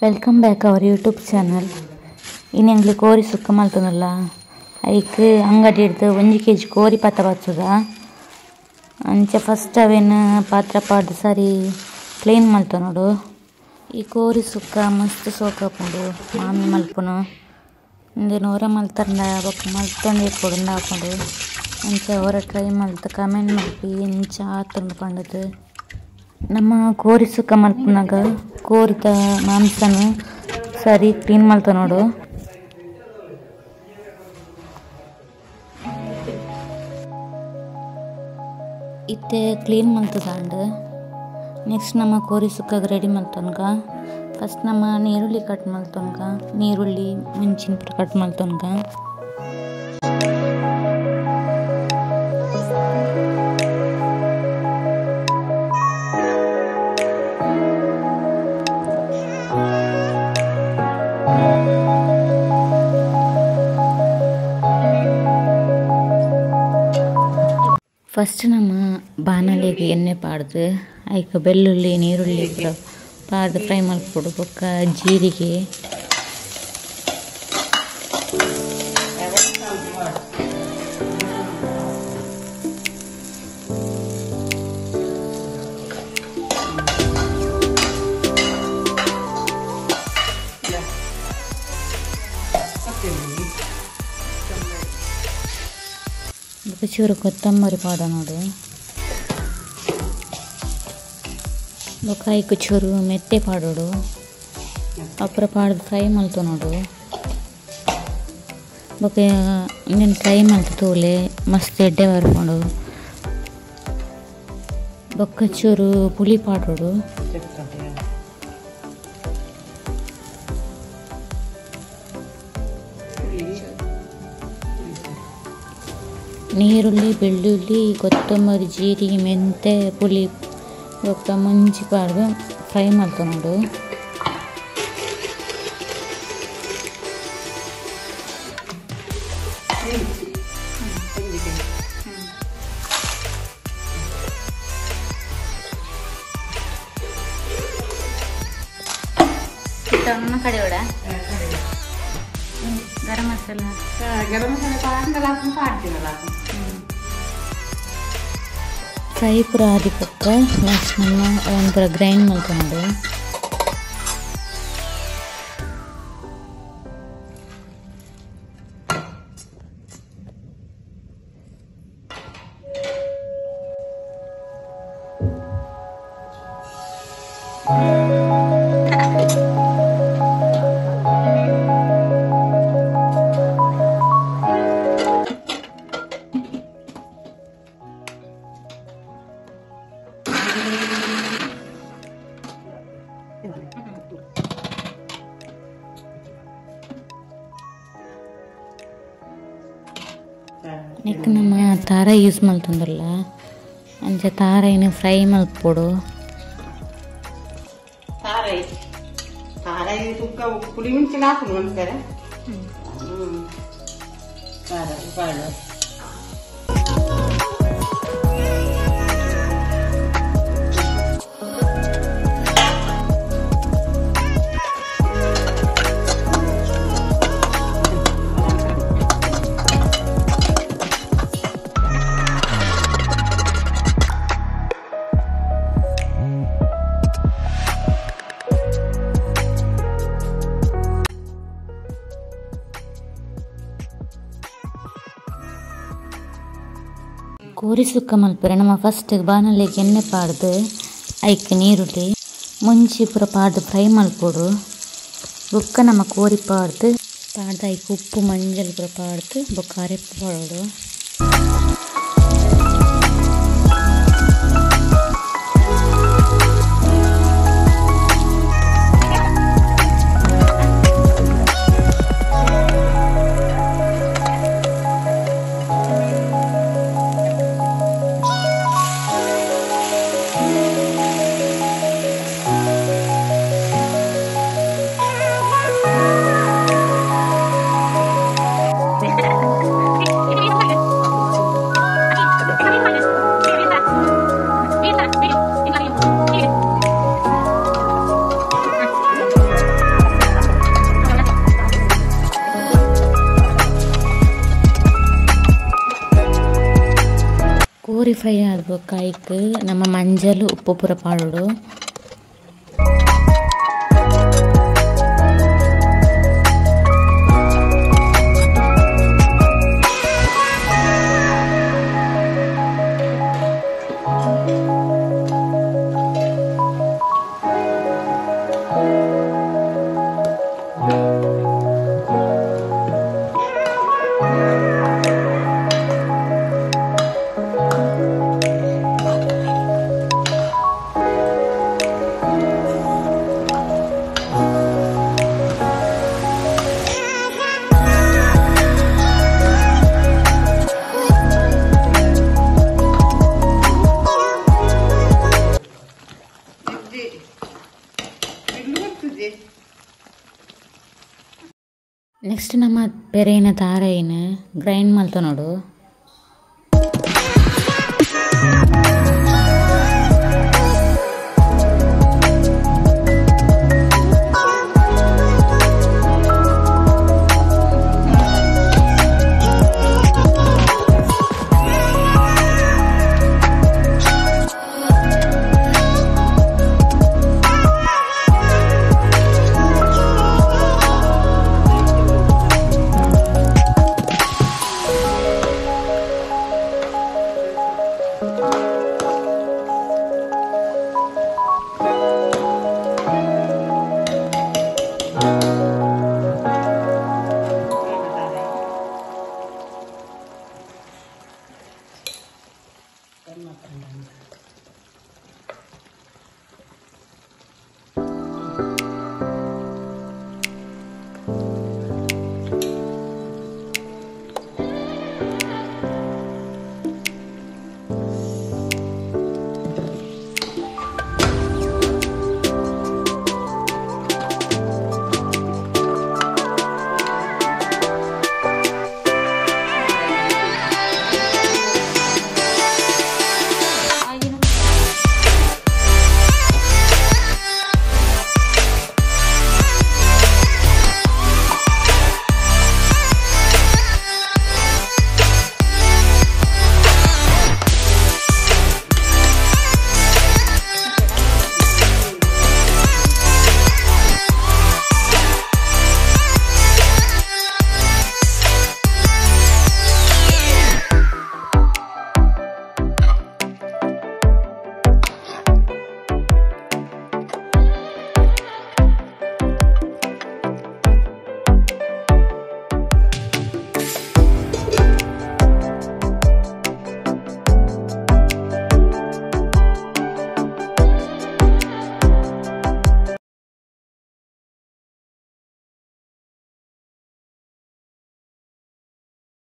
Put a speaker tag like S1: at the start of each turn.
S1: Welcome back our YouTube channel. ಇನಿ ಎಂಗ್ಲು ಕೋರಿ ಸುಕ್ಕ ಮಲ್ತೊಂದುಲ್ಲ ಐಕ್ ಅಂಗಡಿ ಹಿಡ್ದು 1 ಕೆಜಿ ಕೋರಿ ಪತ್ತ ಬತ್ತದ ಅಂಚ ಫಸ್ಟ್ ಅವೇನು ಪಾತ್ರ ಪಾಡ್ದು ಸರಿ ಕ್ಲೀನ್ ಮಲ್ತೊನೊಡು. ಈ ಕೋರಿ ಸುಕ್ಕ ಮಸ್ತ್ ಸೋಕಾಪುಂಡು ಮಾಮಿ ಮಲ್ಪುನು ಇಂದೆನ್ ಒರ ಮಲ್ತರ್ಂಡ ಬೊಕ್ಕ ಮಲ್ತೊಂದೇ ಇಪ್ಪೊಡು ಉಂದಾಪುಂಡು. ಅಂಚ ಒರ ಟ್ರೈ ಮಲ್ತ್ ಕಮೆಂಟ್ ಮಲ್ಪಿ ಇಂಚ ಆತುಂಡು ಪಂಡುದು. ನಮ್ಮ ಕೋರಿ ಸುಕ್ಕ ಮಲ್ಪುನಗ ಕೋರಿದ ಮಾಂಸನು ಸರಿ ಕ್ಲೀನ್ ಮಲ್ತೊನೊಡು. ಇತ್ತೆ ಕ್ಲೀನ್ ಮಲ್ತದಾಂಡ್. ನೆಕ್ಸ್ಟ್ ನಮ್ಮ ಕೋರಿ ಸುಕ್ಕಗ್ ರೆಡಿ ಮಲ್ತೊನ್ಗ. ಫಸ್ಟ್ ನಮ್ಮ ನೀರುಳ್ಳಿ ಕಟ್ ಮಲ್ತೊನ್ಗ, ನೀರುಳ್ಳಿ ಮುಂಚಿನ ಪೂರ ಕಟ್ ಮಲ್ತೊನ್ಗ. ಫಸ್ಟ್ ನಮ್ಮ ಬಾಣಲೆಗೆ ಎಣ್ಣೆ ಪಾಡ್ದು ಐಕ್ ಬೆಳ್ಳುಳ್ಳಿ ನೀರುಳ್ಳಿ ಪೂರ ಪಾಡ್ದು ಫ್ರೈ ಮಲ್ಪೊಡು. ಬೊಕ್ಕ ಜೀರಿಗೆ ಬೊಕ್ಕ ಚೂರು ಕೊತ್ತಂಬರಿ ಪಾಡೊನೊಡು. ಬೊಕ್ಕ ಐಕ್ ಚೂರು ಮೆತ್ತೆ ಪಾಡೊಡು. ಅಪುರ ಪಾಡ್ದು ಫ್ರೈ ಮಲ್ತೊನೊಡು. ಬೊಕ್ಕ ಇಂದೆನ್ ಫ್ರೈ ಮಲ್ತ್ ತೂಲೆ ಮಸ್ತ್ ಎಡ್ಡೆ ಬರ್ಪುಂಡು. ಬೊಕ್ಕ ಚೂರು ಪುಳಿ ಪಾಡೊಡು. ನೀರುಳ್ಳಿ ಬೆಳ್ಳುಳ್ಳಿ ಕೊತ್ತಂಬರಿ ಜೀರಿಗೆ ಮೆಂತೆ ಪುಳಿ ಬೊಕ್ಕ ಮುಂಚಿ ಪಾಡ್ದು ಫ್ರೈ ಮಲ್ತೊನೊಡು. ಗರಂ ಮಸಾಲ
S2: ಗರಂ ಮಸಾಲೆ ಪಾಡ್ದಿನಲ್ಲ
S1: ಫ್ರೈ ಪೂರ ಆದಿ ಬೊಕ್ಕ ನೆಕ್ಸ್ಟ್ ನಮ್ಮ ಅವೆನ್ ಪೂರ ಗ್ರೈಂಡ್ ಮಲ್ತೊನೊಡು. ನೆಕ್ ನಮ್ಮ ತಾರ ಯೂಸ್ ಮಲ್ತೊಂದುಲ್ಲ ಅಂಚ ತಾರೈನ್ ಫ್ರೈ ಮಲ್ಪೊಡು.
S2: ತಾರೈ ತಾರೈ ಸುಕ್ಕ ಪುಳಿ ಮುಂಚಿನ ಹಾಕುನು ಮನ್ಪೆರೆ ತಾರೈ ಪಾಡು.
S1: ಕೋರಿ ಸುಕ್ಕ ಮಲ್ಪೆರೆ ನಮ್ಮ ಫಸ್ಟ್ ಬಾಣಲೆಗೆ ಎಣ್ಣೆ ಪಾಡ್ದು ಐಕ್ ನೀರುಳ್ಳಿ ಮುಂಚಿ ಪೂರ ಪಾಡ್ದು ಫ್ರೈ ಮಲ್ಪೊಡು. ಬೊಕ್ಕ ನಮ್ಮ ಕೋರಿ ಪಾಡ್ದು ಪಾಡ್ದು ಐಕ್ ಉಪ್ಪು ಮಂಜಲ್ ಪೂರ ಪಾಡ್ದು ಬೊಕ್ಕ ಅರೆಪ್ಪು ಪಾಡೊಡು. ಕೋರಿ ಫ್ರೈ ಆದ ಕಾಯ್ಕ್ ನಮ್ಮ ಮಂಜಲ್ ಉಪ್ಪು ಪೂರ ಪಾಡೋಡು. ನೆಕ್ಸ್ಟ್ ನಮ್ಮ ಪೆರೇನ ತಾರೈನ ಗ್ರೈಂಡ್ ಮಲ್ತೊನೊಡು.